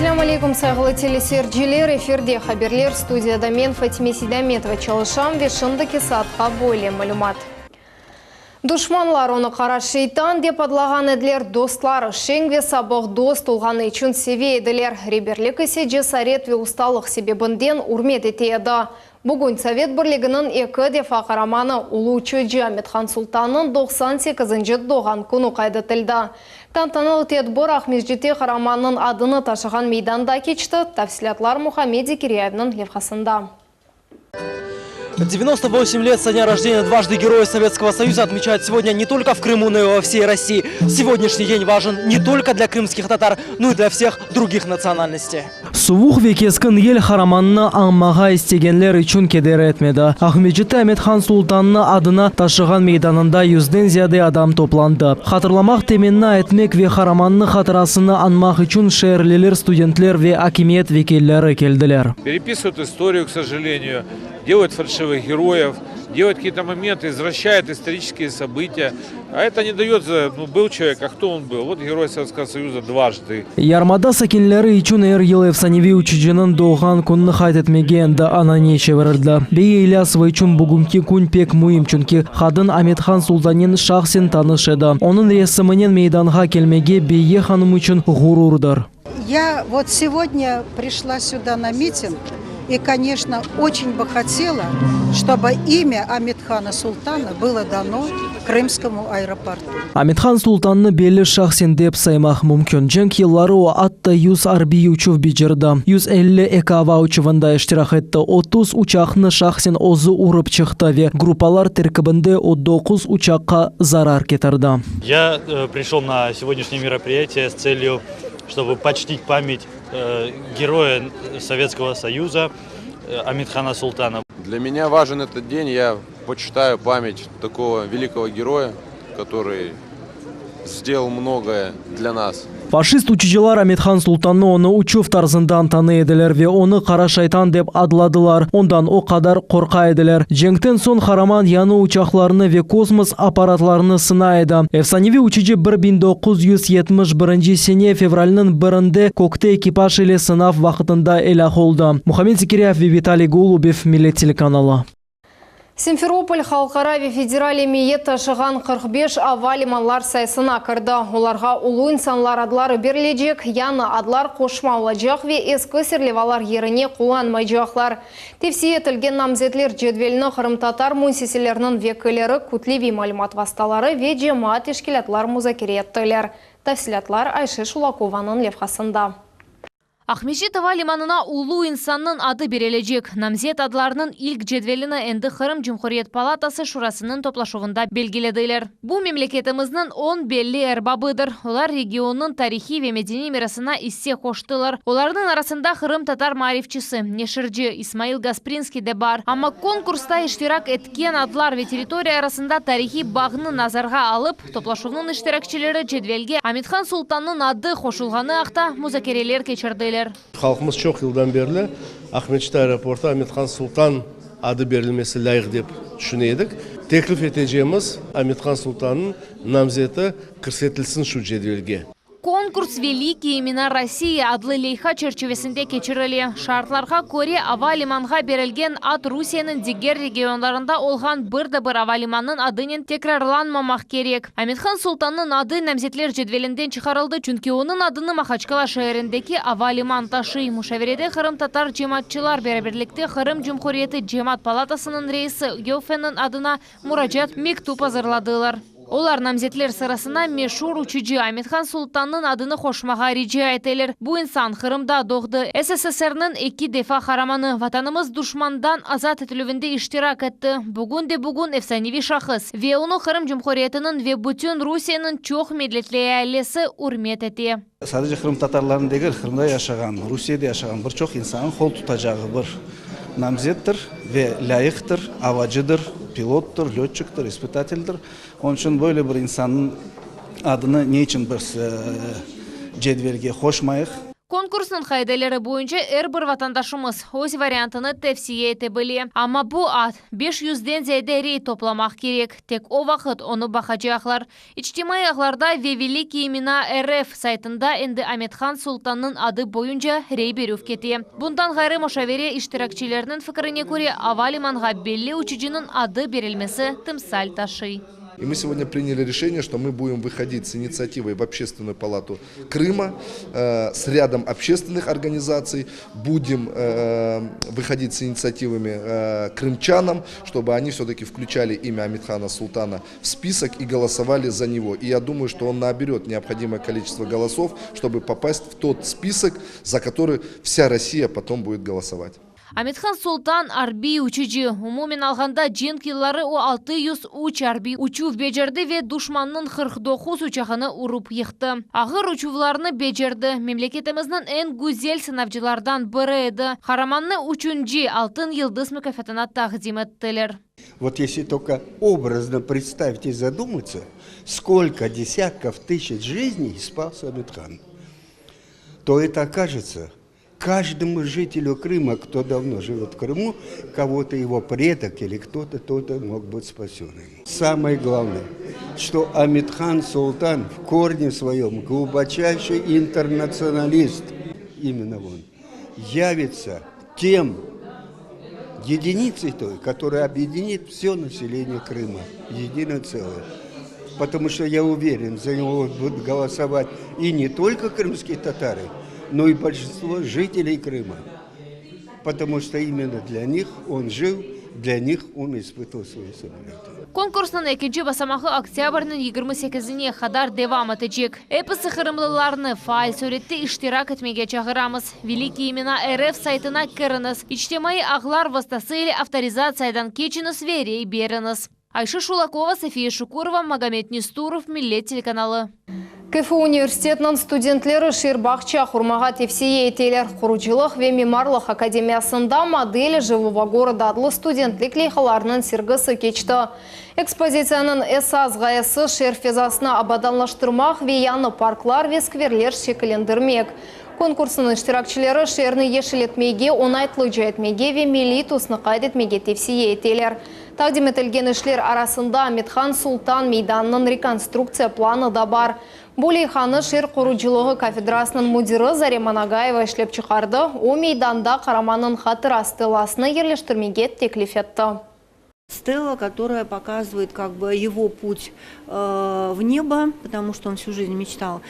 Selâm aleyküm, sayğılı teleseyirciler! Efirde haberler, studiyada men, Fatime Seydametova, çalışam ve şimdiki saatqa böyle malümat. Duşmanlar onı qara şeytan dep adlağan ediler, dostları şeñ ve sabıq dost olğanı içün seve ediler, reberlik ise cesaret ve ustalıq sebebinden ürmet ete edi. Bugün Sovet Birliginiñ eki defa qaramanı, ulu uçucı Amethan Sultannıñ 98-nci doğğan künü qayd etildi. Tantanalı tedbir Aqmescitte qaramannıñ adını taşığan meydanda keçti, tafsilâtlar Muhammed Zekiryayevniñ levhasında. 98 лет со дня рождения дважды Героя Советского Союза отмечают сегодня не только в Крыму, но и во всей России. Сегодняшний день важен не только для крымских татар, но и для всех других национальностей. Suvuq ve keskin yel qaramannı añmağa istegenler içün keder etmedi. Aqmescitte Amet-Han Sultannı adını taşığan meydanında yüzden ziyade adam toplandı. Hatırlamaq, temenna etmek ve qaramannı hatırasını añmaq içün şeerliler, studentler ve akimiyet vekilleri keldiler. Perepisıvayut istoriyu, k sojaleniyu, delayut falşivıh geroyev, delayut kakiye-to momenty, izvrащают istoriçeskiye sobıtiya. A eto ne dayot, nu, byl çelovek, a kto on byl? Vot Geroy Sovetskogo Soyuza dvajdı. Yarımada sakinleri içün er yıl efsaneviy uçucınıñ doğğan kününi qayd etmege endi anane çevirildi. Beye İlyasova içün bugünki kün pek müim, çünki qadın Amet-Han Sultannen şahsen tanış edi. Onıñ resiminen meydanğa kelmege Beye hanım içün ğururdır. Ya vot segodnâ prişla süda na miting i, koneçno, oçen bı hotela, ştobı imâ Amet-Hana Sultana bylo dano Krımskomu aeroportu. Amet-Han Sultannı belli şahsen dep saymaq mümkün. Cenk yılları o, atta 100 arbiy uçuv becerdi, 152 ava uçuvında iştirak etti, 30 uçaqnı şahsen özü urıp çıqtı ve gruppalar terkibinde o doquz uçaqqa zarar ketirdi. Ya prişel na segodnâşneye meropriyatiye s tselью, ştobu poçtit pamyat geroya Sovetskogo Soyuza Amet-Hana Sultana. Dlâ menya vajen etot den, ya poçitayü pamyat takogo velikogo geroya, kotorıy sdelal mnogoye dlâ nas. Faşist uçucılar Amet-Han Sultannı onı uçuv tarzından tanıy ediler ve onı Qara Şaytan dep adladılar, ondan o qadar qorqa ediler. Cenkten soñ qaraman yañı uçaqlarnı ve kosmos apparatlarını sına edi. Efsaneviy uçucı 1971 sene fevralniñ birinde kökte ekipaj ile sınav vaqtında elâk oldı. Muhammed Zekiryayev ve Vitaliy Golubev, Millet telekanalı. Simferopol halqara ve federal emiyet taşığan 45 ava limanlar sayısına kirdi. Olarğa ulu insanlar adları berilecek, yañı adlar qoşma olacaq ve eski serlevalar yerine qullanmaycaqlar. Tevsiye etilgen namzetler cedvelini qırımtatar müessiseleriniñ vekilleri, kütleviy malümat vastaları ve cemaat teşkilâtlar muzakere ettiler. Tafsilâtlar Ayşe Şulakovanıñ levhasında. Aqmescit ava limanına ulu insannıñ adı berilecek. Namzet adlarınıñ ilk cedvelini endi Qırım Cumhuriyet Palatası Şurasınıñ toplaşuvında belgilediler. Bu memleketimizniñ on belli erbabıdır. Olar regionnıñ tarihiy ve medeniy mirasına isse qoştılar. Olarnıñ arasında qırımtatar maarifçisi, neşirci İsmail Gasprinskiy de bar. Amma konkursta iştirak etken adlar ve territoriya arasında tarihiy bağnı nazarğa alıp, Toplaşuvnıñ iştirakçileri cedvelge Amethan Sultannıñ adı qoşulğanı aqta muzakereler keçirdiler. Halqımız çoq yıldan berli Aqmescit aeroportı Amethan Sultan adı berilmesi lâyıq dep tüşüne edik. Teklif etecemiz, Amethan Sultannıñ namzeti kirsetilsin şu cedvelge. Konkurs Velikiye imena Rossiyi adlı leyha çerçivesinde keçirile. Şartlarğa köre, ava limanğa berilgen ad Rusiyeniñ diger regionlarında olğan bir de bir ava limannıñ adınen tekrarlanmamaq kerek. Amethan Sultannıñ adı namzetler cedvelinden çıqarıldı, çünki onıñ adını Mahaçkala şeerindeki ava liman taşıy. Muşaverede qırımtatar cemaatçılar beraberlikte Qırım Cumhuriyeti Cemaat palatasınıñ reisi Göffeniñ adına muracaat mektüp azırladılar. Olar namzetler sırasına meşur uçucı Amethan Sultannıñ adını qoşmağa rica eteler. Bu insan Qırımda doğdı, SSSR-niñ eki defa qaramanı, Vatanımız duşmandan azat etilüvinde iştirak etti. Bugün de bugün efsaneviy şahıs ve onı Qırım Cumhuriyetiniñ ve bütün Rusiyeniñ çoq milletli ealisi ürmet ete. Sadece qırımtatarlarnıñ degil, Qırımda yaşağan, Rusiyede yaşağan bir çoq insannıñ qol tutacağı bir namzettir ve lâyıqtır, avacıdır, pilottır, lötçiktir, ispıtateldir. Onıñ içün böyle bir insannıñ adını ne içün biz cedvelge qoşmayıq? Konkursnıñ qaideleri boyunca er bir vatandaşımız öz variantını tevsiye ete bile. Amma bu ad, beş yüzden ziyade rey toplamaq kerek, tek o vaqıt onı baqacaqlar. İçtimaiy ağlarda ve Velikiye imena RF saytında endi Amethan Sultannıñ adı boyunca rey berüv kete. Bundan ğayrı, muşavere iştirakçileriniñ fikrine köre, ava limanğa belli uçucınıñ adı berilmesi timsal taşıy. И мы сегодня приняли решение, что мы будем выходить с инициативой в Общественную палату Крыма, с рядом общественных организаций, будем выходить с инициативами крымчанам, чтобы они все-таки включали имя Амитхана Султана в список и голосовали за него. И я думаю, что он наберет необходимое количество голосов, чтобы попасть в тот список, за который вся Россия потом будет голосовать. Amethan Sultan, arbiy uçucı. Umumen alğanda, cenk yılları o 603 arbiy uçuv becerdi ve duşmannıñ 49 uçağını urıp yıqtı. Ağır uçuvlarnı becerdi. Memleketimizniñ eñ güzel sınavcılardan biri edi. Qaramannı üçünci Altın yıldız mukâfatına taqdim ettiler. Вот если только образно представить и задуматься, сколько десятков тысяч жизней спас Аметхан, то это окажется каждому жителю Крыма, кто давно живет в Крыму, кого-то его предок или кто-то, то-то мог быть спасен. Самое главное, что Аметхан Султан в корне своем глубочайший интернационалист, именно он, явится тем единицей той, которая объединит все население Крыма в единое целое. Потому что я уверен, за него будут голосовать и не только крымские татары, но и большинство жителей Крыма. Потому что именно для них он жил, для них он испытывал свои самолеты. Konkursnıñ ekinci basamağı oktâbrniñ 28-ine qadar devam etecek. Episi qırımlılarnı faal sürette iştirak etmege çağıramız. Velikiye imena RF saytına kiriñiz, içtimaiy ağlar vastası ile avtorizatsiyadan keçiñiz ve rey beriñiz. Ayşe Şulakova, Safiye Şukurova, Magomed Nesturov, Millet telekanalı. KFU universitetiniñ studentleri şeer bağça qurmağa tevsiye eteler. Qurucılıq ve mimarlıq akademiyasında Modeli живого города adlı studentlik leyhalarınıñ sergisi keçti. Ekspozitsiyanıñ esas ğayesi, şeer fezasını abadanlaştırmaq ve yañı parklar ve skverler şekillendirmek. Konkursnıñ iştirakçileri şeerni yeşil etmege, oñaytlıca etmege ve milliy tüsni qayd etmege tevsiye eteler. Taqdim etilgen işler arasında Amethan Sultan meydanınıñ rekonstruktsiya planı da bar. Bu leyhanı şeer qurucılığı kafedrasınıñ müdiri Zarema Nagayeva işlep çıqardı, o, meydanda qaramannıñ hatıra stelasını yerleştirmege teklif etti. Стела, которая показывает как бы его путь в небо, потому что он всю жизнь мечтал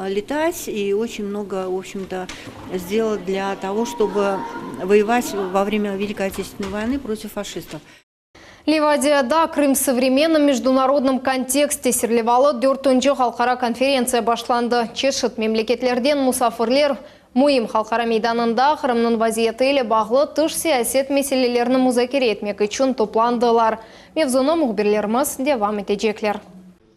летать и очень много, в общем-то, сделал для того, чтобы воевать во время Великой Отечественной войны против фашистов. Livadiyada Крым в современном международном контексте serlevalı dörtünci halqara konferentsiya başlandı. Çeşit memleketlerden musafirler müim halqara meydanında Qırımnıñ vaziyeti ile bağlı tış siyaset meselelerini muzakere etmek içün toplandılar. Mevzunı mühbirlerimiz devam etecekler.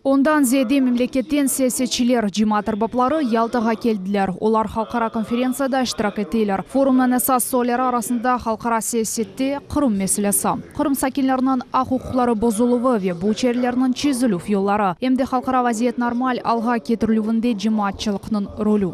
Ondan ziyade memleketten siyasetçiler, cemaat erbapları Yaltağa keldiler. Olar halqara konferentsiyada iştirak eteler. Forumnıñ esas sualleri arasında halqara siyasette Qırım meselesi, Qırım sakinleriniñ aq-uquqları bozuluvı ve bu çarelerniñ çezilüv yolları, em de halqara vaziyet normal alğa ketirilüvinde cemaatçılıqnıñ rolü.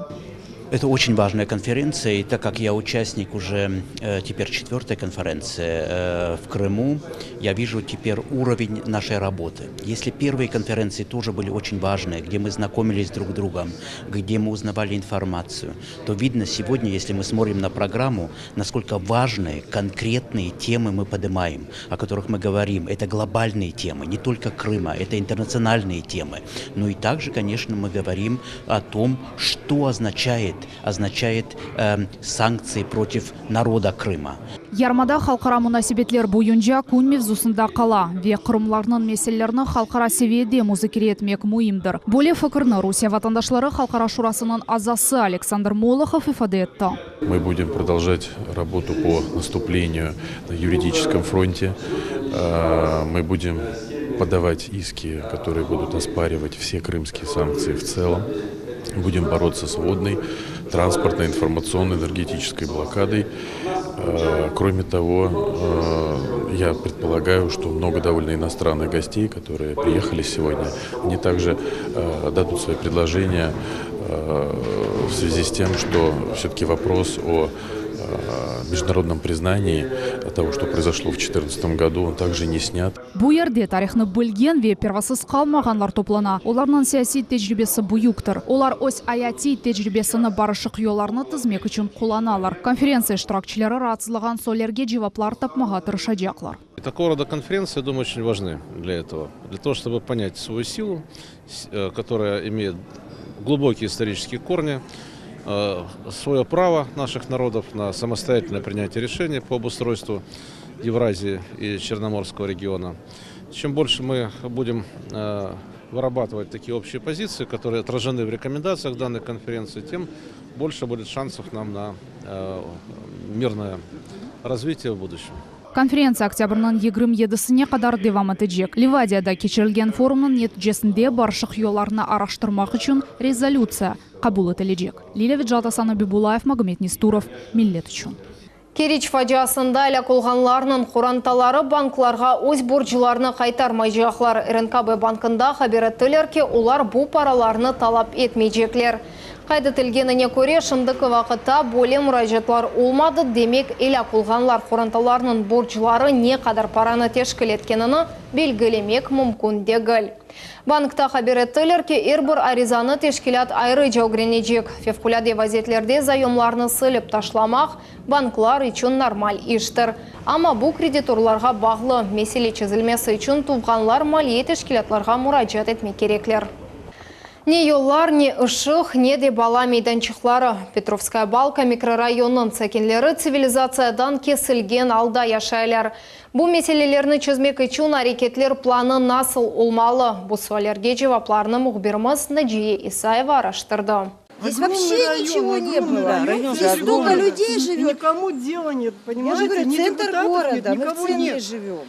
Это очень важная конференция, и так как я участник уже теперь четвертой конференции в Крыму, я вижу теперь уровень нашей работы. Если первые конференции тоже были очень важные, где мы знакомились друг с другом, где мы узнавали информацию, то видно сегодня, если мы смотрим на программу, насколько важные, конкретные темы мы поднимаем, о которых мы говорим. Это глобальные темы, не только Крыма, это интернациональные темы. Ну и также, конечно, мы говорим о том, что означает, означает э, санкции против народа Крыма. Yarımada halqara munasebetler boyunca kün mevzusında qala ve qırımlarnıñ meselelerini halqara seviyede muzakere etmek müimdir. Böyle fikirni Rusiye vatandaşları Halqara şurasınıñ azası Aleksandr Molohov ifade etti. Мы будем продолжать работу по наступлению на юридическом фронте. Мы будем подавать иски, которые будут оспаривать все крымские санкции в целом. Будем бороться с водной, транспортной, информационной, энергетической блокадой. Кроме того, я предполагаю, что много довольно иностранных гостей, которые приехали сегодня, они также дадут свои предложения. в связи с тем, что все-таки вопрос о международном признании того, что произошло в 2014 году, он также не снят. Bu yerde tarihnı bilgen ve pervasız qalmağanlar toplana. Olarnıñ siyasiy tecribesi büyüktir. Olar öz ayatiy tecribesini barışıq yollarnı tizmek içün qullanalar. Konferentsiya iştirakçileri raatsızlağan suallerge cevaplar tapmağa tırışacaqlar. Такого рода конференции, я думаю, очень важны для этого. Для того, чтобы понять свою силу, которая имеет глубокие исторические корни, свое право наших народов на самостоятельное принятие решений по обустройству Евразии и Черноморского региона. Чем больше мы будем вырабатывать такие общие позиции, которые отражены в рекомендациях данной конференции, тем больше будет шансов нам на мирное развитие в будущем. Konferentsiya oktâbrniñ 27-sine qadar devam etecek. Livadiyada keçirilgen forumnıñ neticesinde barışıq yollarını araştırmaq içün rezolütsiya qabul etilecek. Lilâ Vecalt, Asan Abibulayev, Magomed Nesturov, Millet içün. Keriç faciasında elâk olğanlarnıñ qorantaları banklarğa öz borclarını qaytarmaycaqlar. RNKB bankında haber ettiler ki, olar bu paralarnı talap etmeycekler. Qayd etilgenine köre, şimdiki vaqıtta böyle muracaatlar olmadı, demek, elâk olğanlar qorantalarınıñ borcları ne qadar paranı teşkil etkenini belgilemek mümkün degil. Bankta haber ettiler ki, er bir arizanı teşkilât ayrıca ögrenecek. Fevqulâde vaziyetlerde zayomlarnı silip taşlamaq, banklar içün normal iştir. Amma bu kreditorlarğa bağlı, mesele çezilmesi içün tuvğanlar maliye teşkilâtlarğa muracaat etmek kerekler. Ne yollar, ne ışıq, ne de bala meydançıqları. Petrovskaya Balka mikrorayonınıñ sakinleri tsivilizatsiyadan kesilgen alda yaşaylar. Bu meselelerni çezmek içün areketler planı nasıl olmalı? Bu suallerge cevaplarnı mühbirimiz Naciye İsayeva araştırdı. Здесь вообще ничего не было. Здесь столько людей живет. Никому дела нет, понимаете? Я же говорю, центр города, мы в центре живем.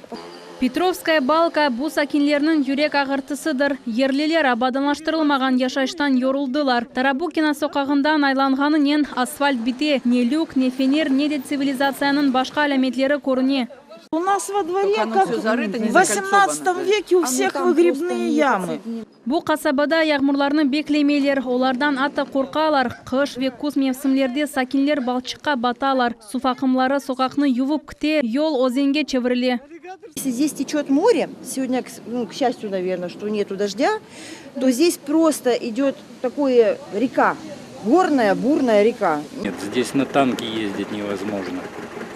Petrovskaya Balka bu sakinlerniñ yürek ağırtısıdır. Yerliler abadanlaştırılmağan yaşayıştan yoruldılar. Tarabukina soqağından aylanğanınen asfalt bite. Ne lük, ne fener, ne de tsivilizatsiyanıñ başqa alâmetleri körüne. У нас во дворе, как в 18 веке, у всех выгребные ямы. Bu qasabada yağmurlarnı beklemeyler, olardan atta qorqalar. Qış ve küz mevsimlerde sakinler balçıqqa batalar. Suv aqımları soqaqnı yuvıp kete, yol özenge çevirile. Если здесь течет море, сегодня, ну, к счастью, наверное, что нету дождя, то здесь просто идет такое река, горная, бурная река. Нет, здесь на танке ездить невозможно.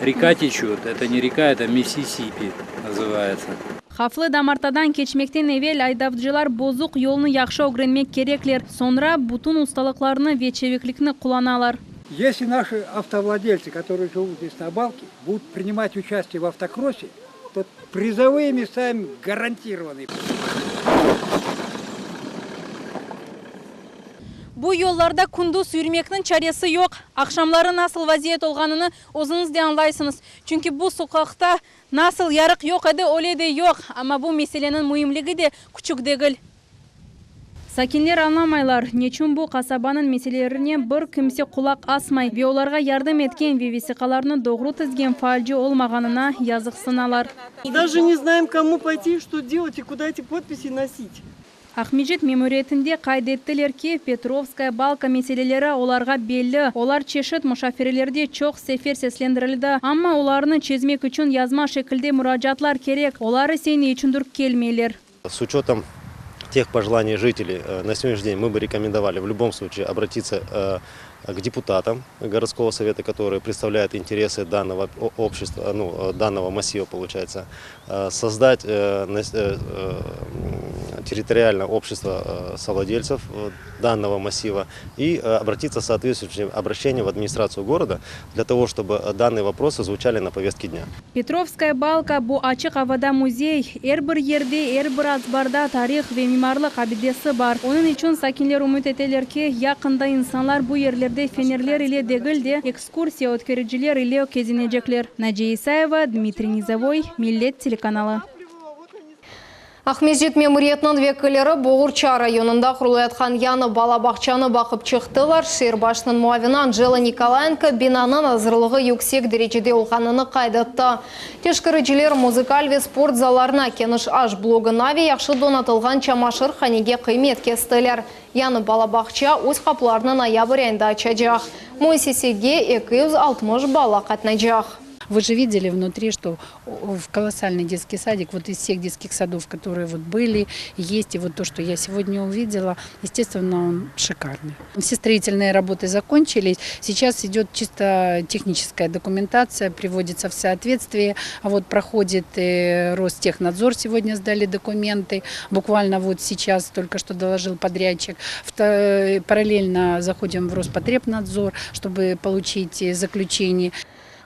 Река течет, это не река, это Миссисипи называется. Havflı damartadan keçmekten evel aydavcılar bozuq yolnı yahşı ögrenmek kerekler. Soñra bütün ustalıqlarını ve çeviklikni qullanalar. Если наши автовладельцы, которые живут здесь на Балке, будут принимать участие в автокроссе, то призовые места им гарантированы. Bu yollarda kündüz yürmekniñ çaresi yoq. Aqşamları nasıl vaziyet olğanını özüñiz de añlaysıñız. Çünki bu soqaqta nasıl yarıq yoq edi, öyle de yoq. Amma bu meseleniñ müimligi de küçük degil. Sakinler añlamaylar, neçün bu qasabanıñ meselelerine bir kimse qulaq asmay ve olarğa yardım etken ve vesiqalarnı doğru tizgen faalci olmağanına yazıqsınalar. Даже не знаем, кому пойти, что делать и куда эти подписи носить. Aqmescit memuriyetinde qayd ettiler ki, Petrovskaya Balka meseleleri olarğa belli, olar çeşit mushaferelerde çoq sefer seslendirildi, amma olarnı çezmek içün yazma şekilde muracaatlar kerek, olar ise ne içündir kelmeyler. С учетом тех пожеланий жителей, на сегодняшний день мы бы рекомендовали в любом случае обратиться к депутатам городского совета, которые представляют интересы данного общества, ну, данного массива, получается, создать территориальное общество совладельцев данного массива и обратиться с соответствующим обращением в администрацию города для того, чтобы данные вопросы звучали на повестке дня. Petrovskaya Balka bu açıq avada müzey. Er bir yerde, er bir azbarda tarih ve mimarlıq abidesi bar. Onıñ içün sakinler ümüt eteler ki, yaqında insanlar bu yerlerde fenerler ile degil de, ekskursiya ötkericiler ile kezinecekler. Naciye İsayeva, Dmitriy Nizovoy, Millet telekanalı. Aqmescit memuriyetiniñ vekilleri Boğurça rayonında qurulayatqan yañı bala bağçanı baqıp çıqtılar. Şeer başınıñ muavini Anjela Nikolayenko binanıñ azırlığı yüksek derecede olğanını qayd etti. Teşkericiler muzıkal ve sport zallarına, keniş aş blogına ve yahşı donatılğan çamaşırhanege qıymet kestiler. Yañı bala bağça öz qapılarını noyabr ayında açacaq. Müessisege 260 bala qatnaycaq. Вы же видели внутри, что в колоссальный детский садик, вот из всех детских садов, которые вот были, есть, и вот то, что я сегодня увидела, естественно, он шикарный. Все строительные работы закончились, сейчас идет чисто техническая документация, приводится в соответствие, вот проходит э, Ростехнадзор, сегодня сдали документы, буквально вот сейчас только что доложил подрядчик. Параллельно заходим в Роспотребнадзор, чтобы получить э, заключение.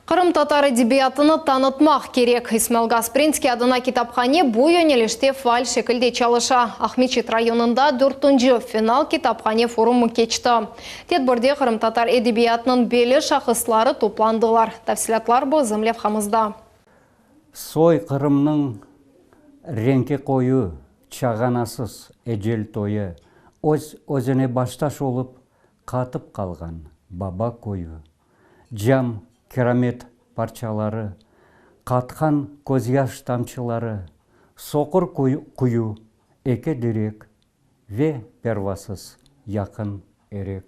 Qırımtatar edebiyatını tanıtmaq kerek. İsmail Gasprinskiy adına kitaphane bu yönelişte faal şekilde çalışa. Aqmeçit rayonında dörtünci final kitaphane forumı keçti. Tedbirde qırımtatar edebiyatınıñ belli şahısları toplandılar. Tafsilâtlar bizim levhamızda. Soyqırımnıñ renki qoyu, çağanasız ecel toyu, Öz özüne baştaş olıp qatıp qalğan baba köyü. Cam, kiramet parçaları, qatqan közyaş tamçıları, soqur quyu, eki direk ve pervasız yaqın erek.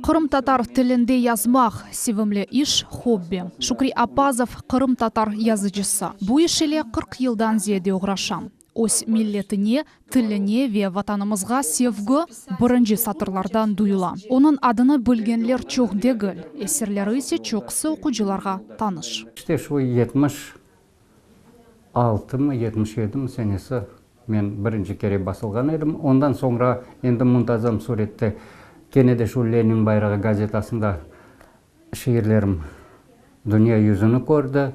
Qırımtatar tilinde yazmaq, sevimli iş, hobbi. Şukri Appazov, qırımtatar yazıcısı. Bu iş ile 40 yıldan ziyade oğraşa. Öz milletine, tiline ve Vatanımızğa sevgi birinci satırlardan duyula. Onıñ adını bilgenler çoq degil, eserleri ise çoqusı oqucılarğa tanış. İşte şu 76 mı, 77 mi senesi men birinci kere basılğan edim. Ondan soñra endi muntazam surette kene de şu Lenin bayrağı gazetasında Şiirlerim dünya yüzüni kördi.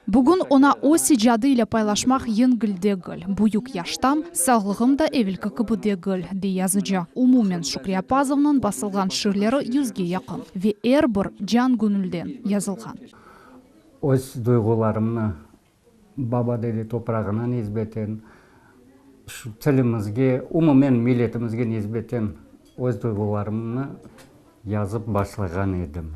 Bugün oña öz icadı ile paylaşmaq yengil degil. Büyük yaştam, sağlığım da evelki kibi degil, dey yazıcı. Umumen, Şükri Appazovnıñ basılğan şiirleri yüzge yaqın ve er bir can-göñülden yazılğan. Öz duyğularımnı baba-dede toprağına nisbeten, şu tilimizge, umumen milletimizge nisbeten öz duyğularımnı yazıp başlağan edim.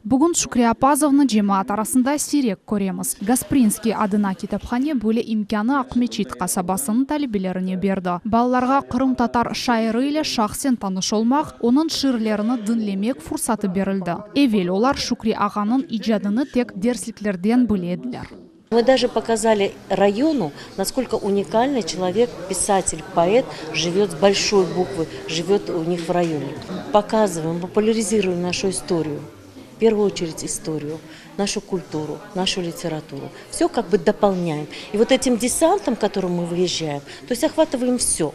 Bugün Şükri Appazovnı cemaat arasında siyrek köremiz. Gasprinskiy adına kitaphane böyle imkânı Aqmeçit qasabasınıñ talebelerine berdi. Balalarğa qırımtatar şairi ile şahsen tanış olmaq, onıñ şiirlerini diñlemek fursatı berildi. Evel olar Şükri ağanıñ icadını tek dersliklerden bile ediler. Мы даже показали району, насколько уникальный человек, писатель, поэт живет с большой буквы, живет у них в районе. Показываем, популяризируем нашу историю, в первую очередь историю, нашу культуру, нашу литературу. Все как бы дополняем. И вот этим десантом, которым мы выезжаем, то есть охватываем все.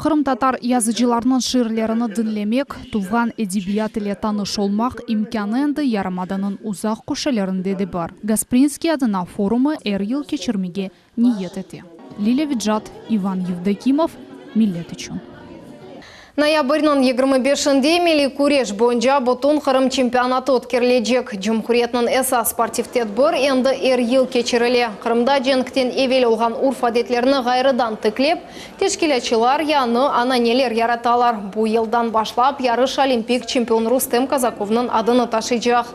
Qırımtatar yazıcılarınıñ şiirlerini diñlemek, tuvğan edebiyat ile tanış olmaq imkânı endi yarımadanıñ uzaq köşelerinde de bar. Gasprinskiy adına forumı er yıl keçirmege niyet ete. Lilâ Vicat, İvan Yevdokimov, Millet içün. Noyabrniñ 25-inde milliy küreş boyunca bütün Qırım çempionatı ötkerilecek. Cumhuriyetniñ esas sportiv tedbir endi er yıl keçirile. Qırımda cenkten evel olğan urf-adetlerni ğayrıdan tiklep, teşkilâtçılar yañı ananeler yaratalar. Bu yıldan başlap yarış olimpik çempion Rustem Kazakovnıñ adını taşıycaq.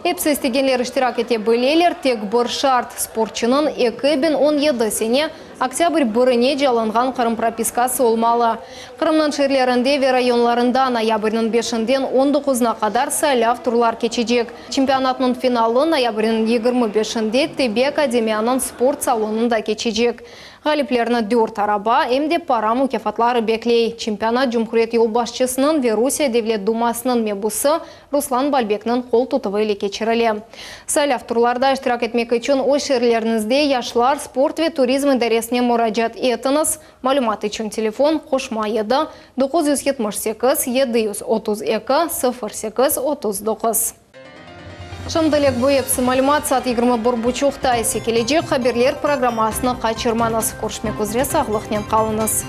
Episi istegenler iştirak ete bileler, tek bir şart, sportçunıñ 2017 sene Oktâbr birine alınğan Qırım propiskası olmalı. Qırımnıñ şeerlerinde ve rayonlarında noyabrniñ beşinden on doquzına qadar saylav turlar keçecek. Çempionatnıñ finalı noyabrniñ 25-inde Tibbiy akademiyanıñ sport salonında keçecek. Ğaliplerni dört araba, em de para mukâfatları bekley. Çempionat cumhuriyet yolbaşçısınıñ ve Rusiye Devlet Dumasınıñ mebusı Ruslan Balbekniñ qol tutuvı ile keçirile. Saylav turlarda iştirak etmek içün öz şeerleriñizde Yaşlar, sport ve turizm idaresine muracaat etiñiz. Malümat içün telefon, qoşma yedi, 978 732 08 39. Şimdilik bu episi malümat, saat 21 buçuqta ise kelecek haberler programmasını qaçırmañız. Körüşmek üzre, sağlıqnen qalıñız.